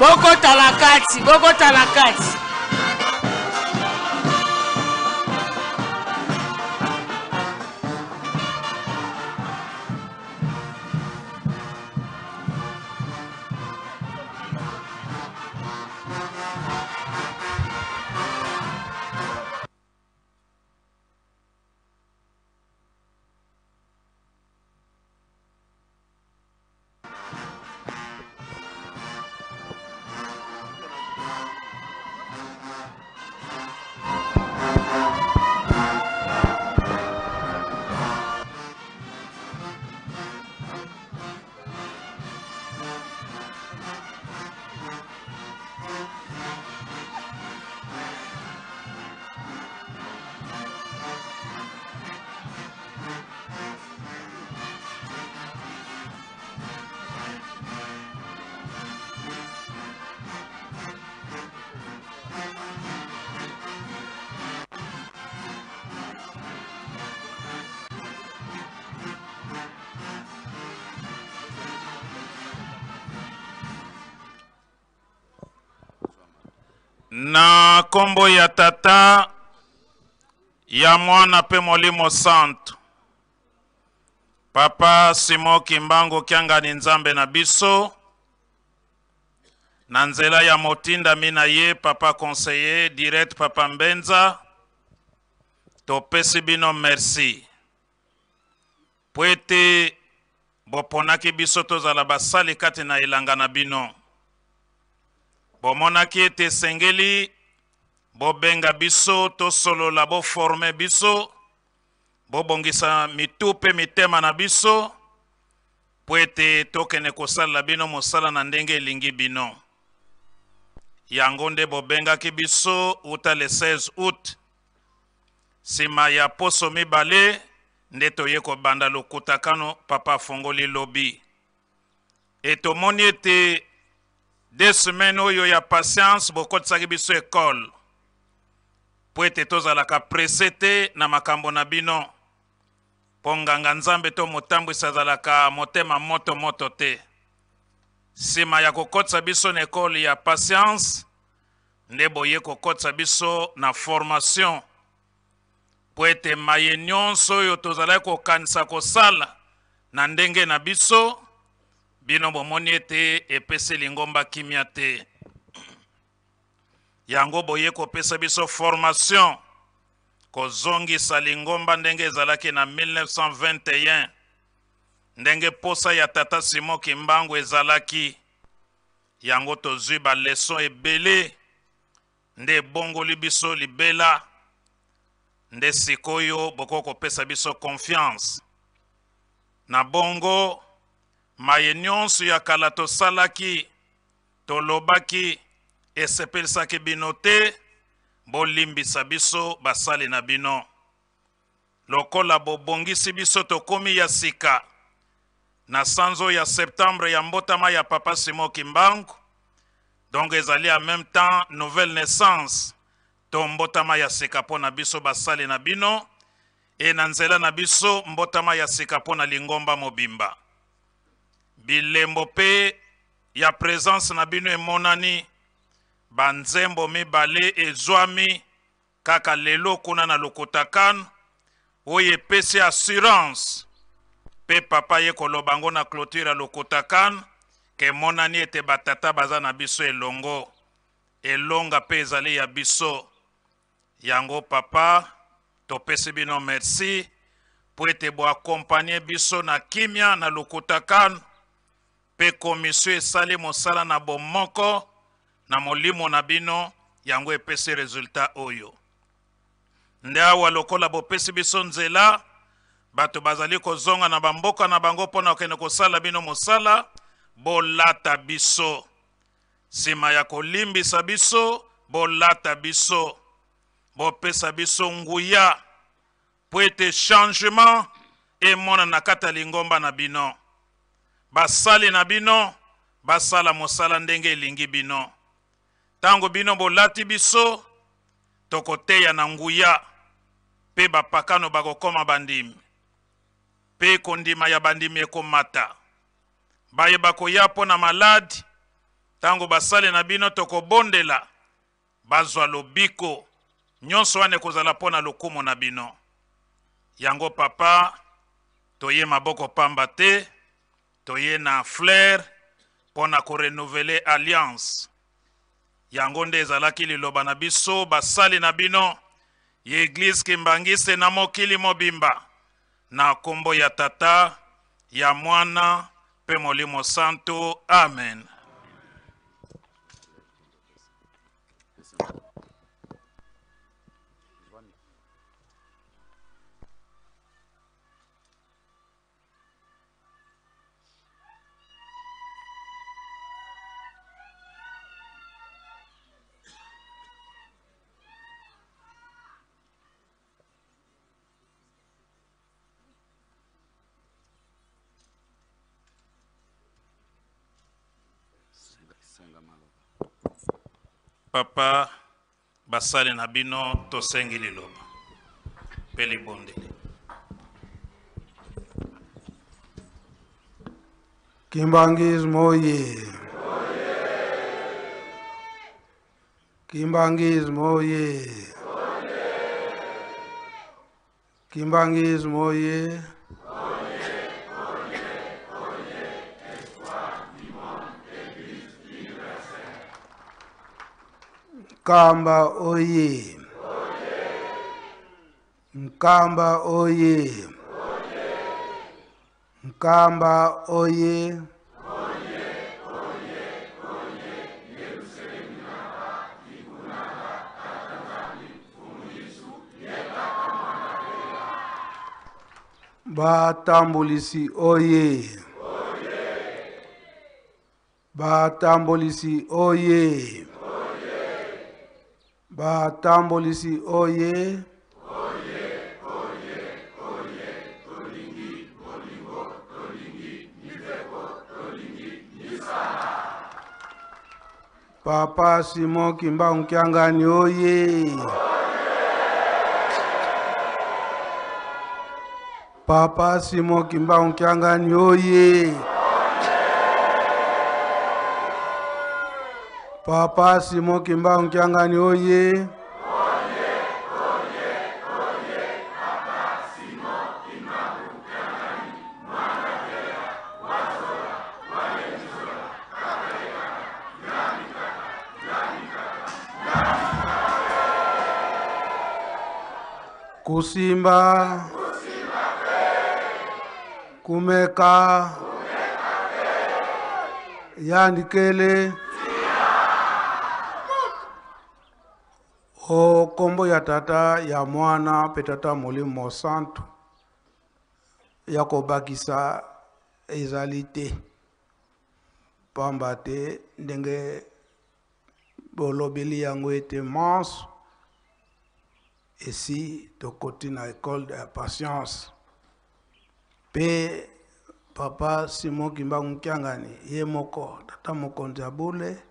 Bokota na kati, bokota na kati. Na nkombo ya Tata, ya Mwana mpe Molimo Santu. Papa Simon Kimbangu Kiangani Nzambe na biso, na nzela ya motindami na ye Papa Conseiller Direct Papa Mbenza, topesi bino merci mpo ete boponaki biso tozala basali kati na elanga na bino. Bomonaki ete esengeli bobenga biso tosolola, boforme biso, bobongisa mitu mpe mitema na biso mpo ete tokende kosalela bino mosala na ndenge elingi bino. Yango nde bobengaki biso uta le 16 août. Sima ya poso mibale nde toye kobanda lokutakano papa afongoli lobi. E tomoni ete deux semaines oyo ya patience bokotisaki biso ecole mpo ete tozalaka presse te na makambo na bino, mpo nganga Nzambe to motambwisi azalaka motema moto moto te. Sima ya kokotisa biso na ecole ya patience nde boye kokotisa biso na formation mpo ete maye nyonso oyo tozalaki kokanisa kosala na ndenge na biso, bino bomoni ete epesi lingomba kimia te. Yango boye kopesa biso formation kozongisa lingomba ndenge ezalaki na 1921, ndenge posa ya tata Simon Kimbangu ezalaki. Yango tozwi ba leçon ebele nde ebongoli biso libela, nde sikoyo bokoki kopesa biso confiance. Na bongo maye nyonso ya kala tosalaki, tolobaki, esepelisaki bino te, bolimbisa biso basali na bino. Lokola bobongisi biso tokomi ya sika na sanzo ya septembre ya mbotama ya Papa Simon Kimbangu, donc ezali en même temps nouvelle naissance to mbotama ya sika mpo na biso basali na bino, e na nzela na biso mbotama ya sika mpo na lingomba mobimba. Bilembo mpe ya presence na bino emonani, banzembo mibale ezwami kaka lelo kuna na Lokotakan, oyo epesi assurance pe papa ye koloba ngo na clôture ya Lokotakan ke emonani ete batata baza na biso elongo, elonga pe ezali ya biso. Yango papa topesi bino merci po ete bo accompagner biso na kimia na Lokotakan, pe commission esali mosala na bomoko na molimo na bino, yango epesi resultat oyo. Nde awa lokola bopesi biso nzela, bato bazali kozonga na bamboka na bango mpo na kokende kosala bino mosala, bolata biso. Sima ya kolimbisa biso, bolata biso, bopesa biso nguya mpo ete changement emonana na kati ya lingomba na bino. Basali na bino basala mosala ndenge elingi bino. Tango bino bolati biso, tokoteya na nguya, mpe bapakano bakokoma bandimi, mpe kondima ya bandimi ekomata. Baye bakoya mpo na maladi, Ntango basali na bino tokobondela bazwa lobiko, nyonso wana ekozala mpo na lokumu na bino. Yango papa, toye maboko pamba te, toye na fleur mpo na korenouveler alliance. Yango nde ezalaki liloba na biso basali na bino ya Eglise Kimbanguiste na mokili mobimba, na kombo ya Tata, ya Mwana mpe Molimo Santu. Amen. Papa, basali na bino tosengi liloba mpe libondeli. Kimbanguisme oye! Kimbanguisme oye! Kimbanguisme oye! Nkamba oye! Nkamba oye! Nkamba oye! Batambolisi oye! Batambolisi oye! Batambolisi oye! Papa Simon Kimbangu Kiangani oye! Papa Simon Kimbangu Kiangani oye! Papa Simon Kimbangu Kiangani oye! Kusimba, kumeka, yandikele, o kombo ya tata ya mwana pe tata molimo santu ya kobakisa ezali te pamba te ndenge bolobeli yango ete manso esi tokoti na ecole de patience pe papa Simon Kimbangu Kiangani ye moko tata mokonzi ya bule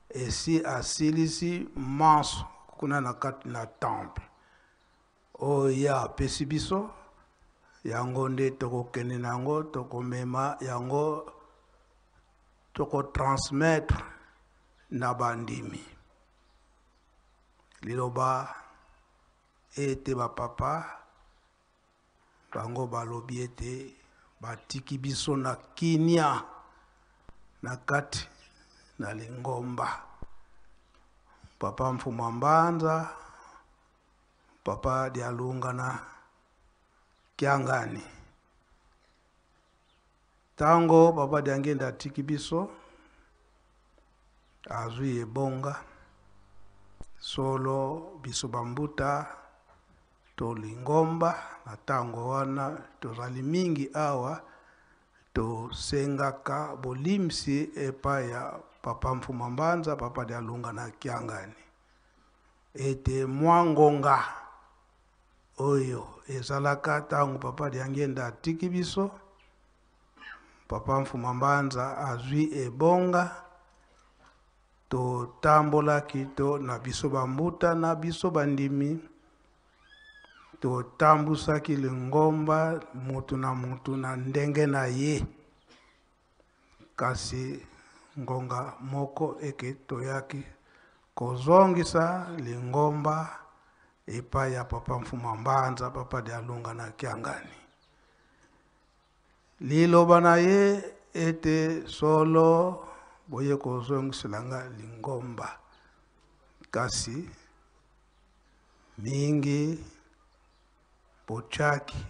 esi asilisi manso kuna na kati na temple oyo ye apesi biso yango nde tokokende na yango, tokomema yango, tokotransmettre na bandimi liloba ete bapapa bango balobi ete batiki biso na kimia na kati na lingomba. Papa Mfuma Mbanza, Papa Dialunga na Kiangani. Tango Papa Diangenda atiki biso, azwi ebonga solo biso bambuta to lingomba na tango wana tozali mingi awa tosengaka bolimsi epai ya Papa Mfuma Mbanza, Papa Dialunga na Kiangani ete mwa ngonga oyo ezalaka ntango Papa Diangenda atiki biso, Papa Mfuma Mbanza azwi ebonga, totambolaki to na biso bambuta na biso bandimi, totambusaki lingomba mutu na mutu na ndenge na ye, kasi ngonga moko eke toyaki kozongisa lingomba epai ya papa Mfuma Mbanza, papa Dialunga na Kiangani. Liloba na ye ete solo boye kozongisela nga lingomba, kasi mingi botiaki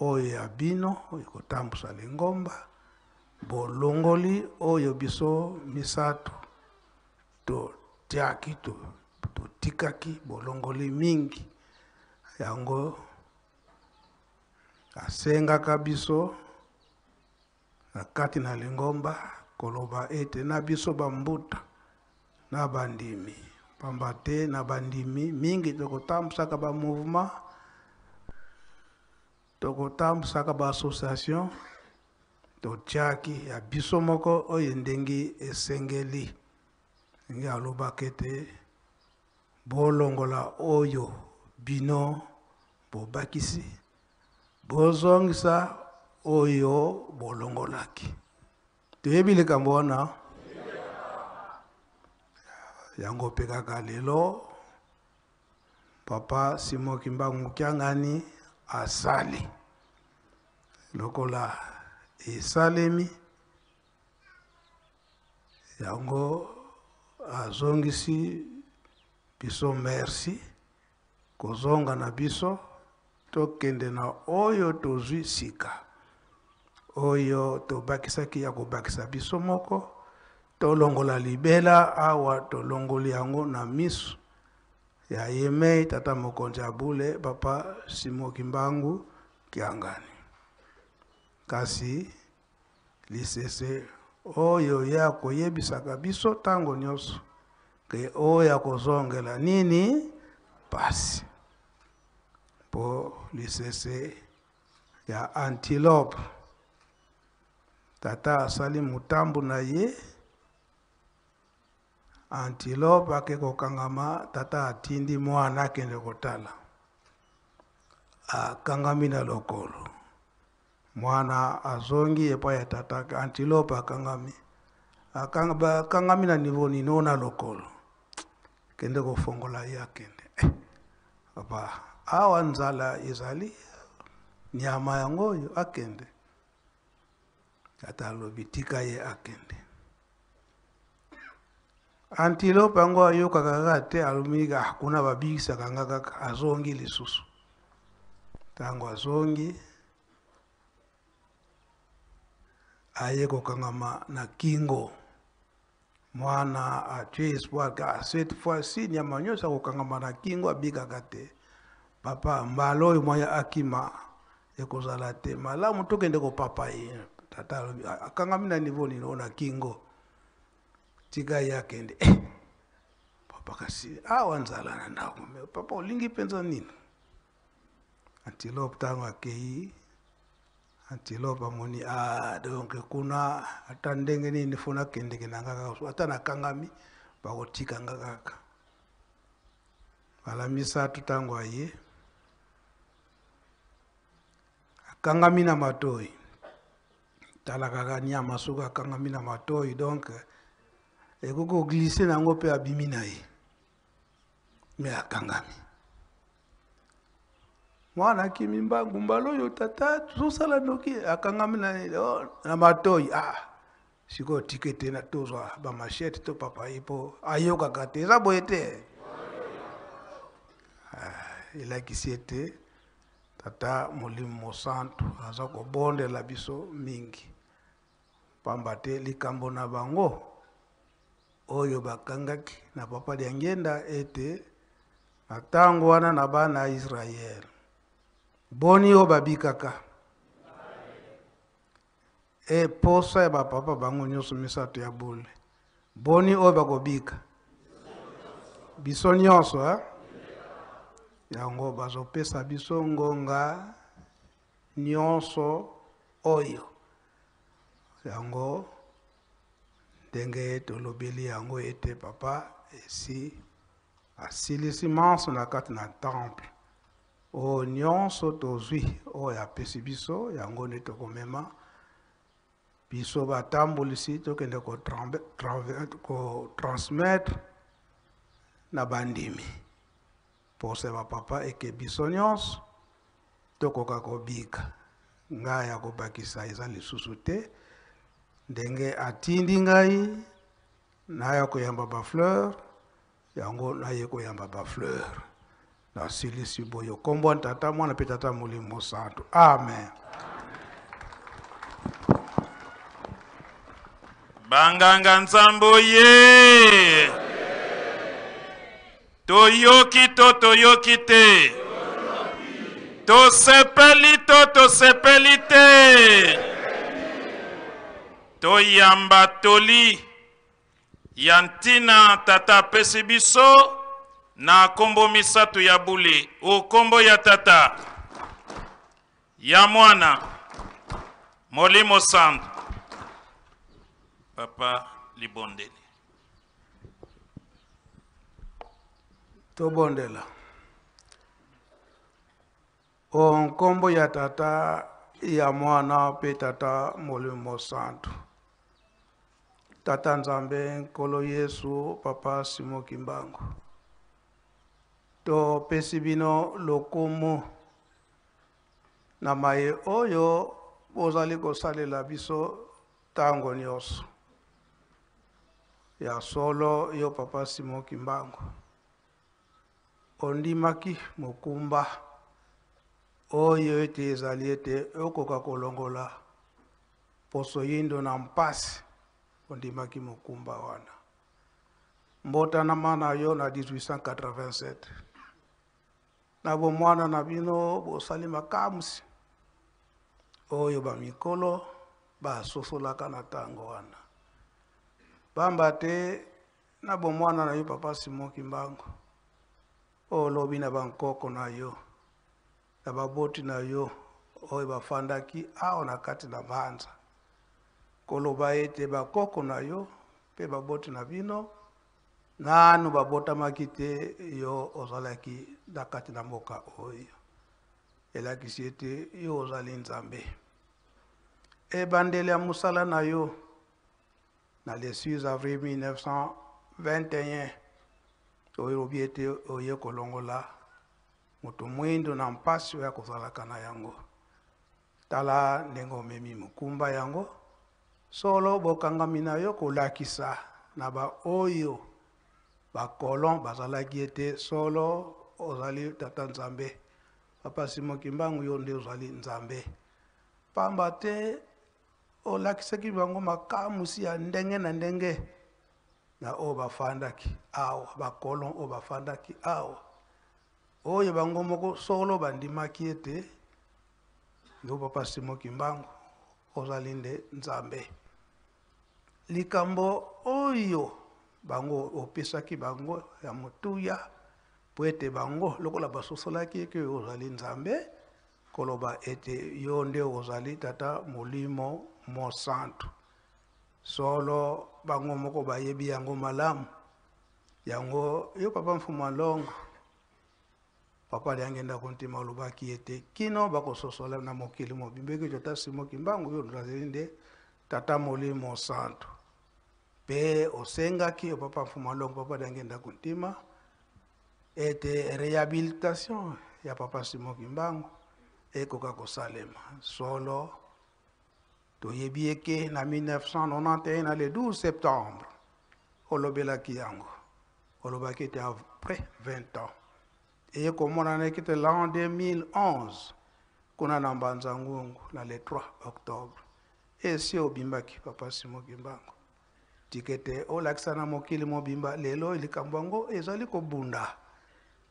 oyo ya bino ekotambusa lingomba, bolongoli oyo biso misato totiaki, totikaki, bolongoli mingi. Yango asengaka biso na kati na lingomba koloba ete na biso bambuta na bandimi, pamba te na bandimi mingi tokotambusaka ba mouvement, tokotambusaka ba association, totiaki ya biso moko oyo ndenge esengeli. Ndenge alobaka ete bolongola oyo bino bobakisi, bozongisa oyo bolongolaki. Toyebi likambo wana yango mpe kaka lelo papa Simon Kimbangu Kiangani asali lokola esalemi yango azongisi biso merci kozonga na biso tokende na oyo tozwi sika oyo tobakisaki ya kobakisa biso moko, tolongola libela awa tolongoli yango na miso ya yemei tata mokonzi ya bule papa Simon Kimbangu Kiangani. Kasi lisese oyo ya koyebisaka biso tango nyonso ke oyo akozongela nini pasi, po lisese ya antilope tata asali mutambu na ye, antilope ake kokangama, tata atindi mwana akende kotala, akangami na lokolo, mwana azongi epai ya tata, antilope akangami, akangami na niveau nini na lokolo, kende kofongola ye akende. Papa, awa nzala ezali nyama yango oyo akende. Tata alobi tika ye akende. Antilope yango ayokaka kaka te, alobi ah, kuna babikisaka nga kaka, azongi lisusu. Ntango azongi aye kokangama na kingo. Mwana atie espoir ka cette fois-ci nyama nyonso akokangama na kingo abikaka te. Papa mbala oyo mwaya akima ekozala te, malamu tokende kopapa ye. Tata alobi akangami na niveau nini oyo na kingo, tika ye akende. Papa kasi awa nzala na ndako, mais papa olingi mpenza nini? Antilope ntango akei, antilope amoni ah, donc kuna ata ndenge nini fo nakendeke na nga kaka, ata nakangami bakotika nga kaka. Mbala misato ntango aye akangami na matoi, tala kaka nyama soki akangami na matoi, donc ekoki koglise nango mpe abimi na ye, me akangami. Mwana akimi mbangu, mbala oyo tata tozosala noki, akangami na matoi. Ah, sikoyo tike te na tozwa ba machette to papa ye po ayokaka te, eza boye te. Ah, elakisi ete tata molimo mosantu aza kobondela biso mingi, pamba te likambo na bango oyo bakangaki na papa Diangienda ete na ntango wana na bana ya Israël boni oyo babikaka e posa ya bapapa bango nyonso misato ya bule, boni oyo bakobika biso nyonso, eh? Yango bazopesa biso ngonga nyonso oyo yango ndenge tolobeli yango ete papa esi asilisi manso na kati na temple oyo nyonso tozwi oyo apesi biso yango nde tokomema. Biso batambolisi tokende kotransmettre na bandimi. Posa ya bapapa eke biso nyonso tokoka kobika. Ngai ya kobakisa eza lisusu te. Ndenge atindi ngai naya koyamba bafleur, yango naye koyamba bafleur. Nasilisi boyo. Kombo Tata, Mwana mpe Tata Molimo Santu. Amen. Banganga Nzambe ye. Toyoki to toyoki te. Tosepeli to tosepeli te. Toyamba toli ya ntina Tata apesi biso na kombo misato ya bule. O kombo ya Tata, ya Mwana, Molimo Santu. Papa libondeli. Tobondela. O nkombo ya Tata, ya Mwana mpe Tata Molimo Santu. Tata Nzambe, Nkolo Yesu, Papa Simon Kimbangu, topesi bino lokumu na maye oyo bozali kosalela biso tango nyonso. Ya solo yo Papa Simon Kimbangu ondimaki mokumba oyo ete ezali ete okoka kolongola poso yindo na mpasi, ondimaki mokumba wana. Mbotanama na yo na 1887. Na bomwana na bino bosali makamwisi oyo bamikolo basosolaka na tango wana. Pamba te na bomwana na yo Papa Simon Kimbangu, olobi na bankoko na yo, na baboti na yo oyo bafandaki awa na kati na Mbanza, koloba ete bakoko na yo mpe baboti na bino nanu babotamaki te, yo ozalaki na kati na mboka oyo. Elakisi ete yo ozali Nzambe. Ebandeli ya mosala na yo na le 6 avril 1921, oyebi ete oye kolongola moto mwindo na mpasi oyo akozalaka na yango. Tala ndenge omemi mokumba yango. Solo bokangami na yo kolakisa na baoyo bakolon bazalaki ete solo ozali Tata Nzambe. Papa Simon Kimbangu, yo nde ozali Nzambe. Pamba te olakisaki bango makamwisi ya ndenge na ndenge na oyo bafandaki awa, bakolon oyo bafandaki awa, oyo bango moko solo bandimaki ete yo Papa Simon Kimbangu ozali nde Nzambe. Likambo oyo bango opesaki bango ya motuya, po ete bango lokola basosolaki eke ozali Nzambe, koloba ete yo nde ozali Tata Molimo Mosantu. Solo bango moko bayebi yango malamu. Yango yo Papa Mfumu Alongo, Papa Diangienda Kuntima olobaki ete kino bakososola na mokili mobimba eke Tata Simon Kimbangu yo ozali nde Tata Molimo Santu. Pe osengaki yo Papa Mfumu Alongo, Papa Diangienda Kuntima ete réhabilitation ya Papa Simon Kimbangu ekoka kosalema. Solo toyebi eke na 1991 na le 12 septembre olobelaki yango, olobaki ete après 20 ans eye komonana ete l'an 2011 kuna na Mbanza Ngungu na le 3 octobre esi obimbaki Papa Simon Kimbangu. Tikete olakisa na mokili mobimba lelo likambo yango ezali kobunda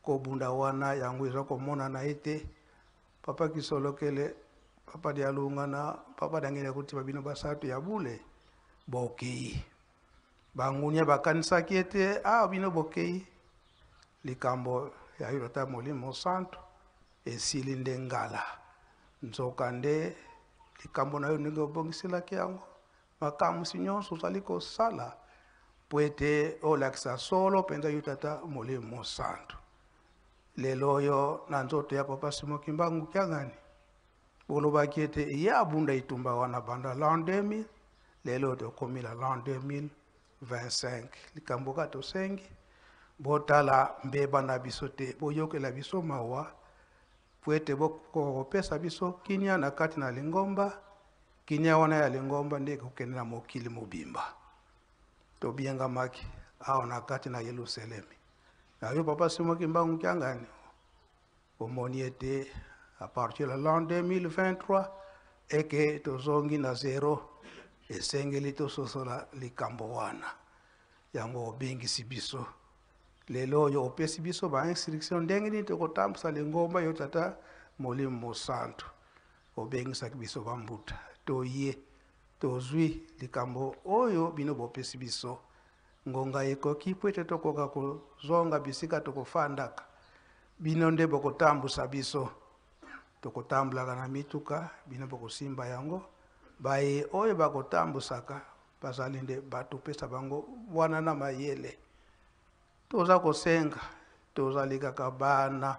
kobunda wana, yango eza komonana ete Papa Kisolokele, Papa Dialunga na Papa Diangienda Kuntima bino basato ya bule bokei. Bangunia bakanisaki ete bino bokei, likambo ya yo Tata Molimo Santu esili nde ngala. Nzoka nde likambo na yo ndenge obongiselaki yango, makamwisi nyonso ozali kosala po ete olakisa solo mpenza yo Tata Molimo Santu. Lelo oyo na nzoto ya Papa Simon Kimbangu Kiangani, bolobaki ete ye abunda etumba wana banda l'an 2000. Lelo tokomi na l'an 2025. Likambo kaka tosengi, botala mbeba na biso te, boyokela biso mawa po ete bokoka kopesa biso kimia na kati na lingomba. Kimia wana ya lingomba nde ekokende na mokili mobimba. Tobiengamaki awa na kati na Yelusalemi. Na yo Papa Simon Kimbangu Kiangani, omoni ete à partir de l'an 2023 eke tozongi na zero, esengeli tososola likambo wana. Yango obengisi biso lelo oyo, opesi biso ba instruction ndenge nini tokotambusa lingomba. Yo Tata Molimo Mosantu obengisaki biso bambuta, toye tozwi likambo oyo bino bopesi biso. Ngonga ekoki po ete tokoka kozonga bisika tokofandaka. Bino nde bokotambusa biso, tokotambulaka na mituka, bino bokosimba yango. Baye oyo bakotambusaka bazali nde bato, pesa bango wana na mayele. Toza kosenga, tozali kaka bana.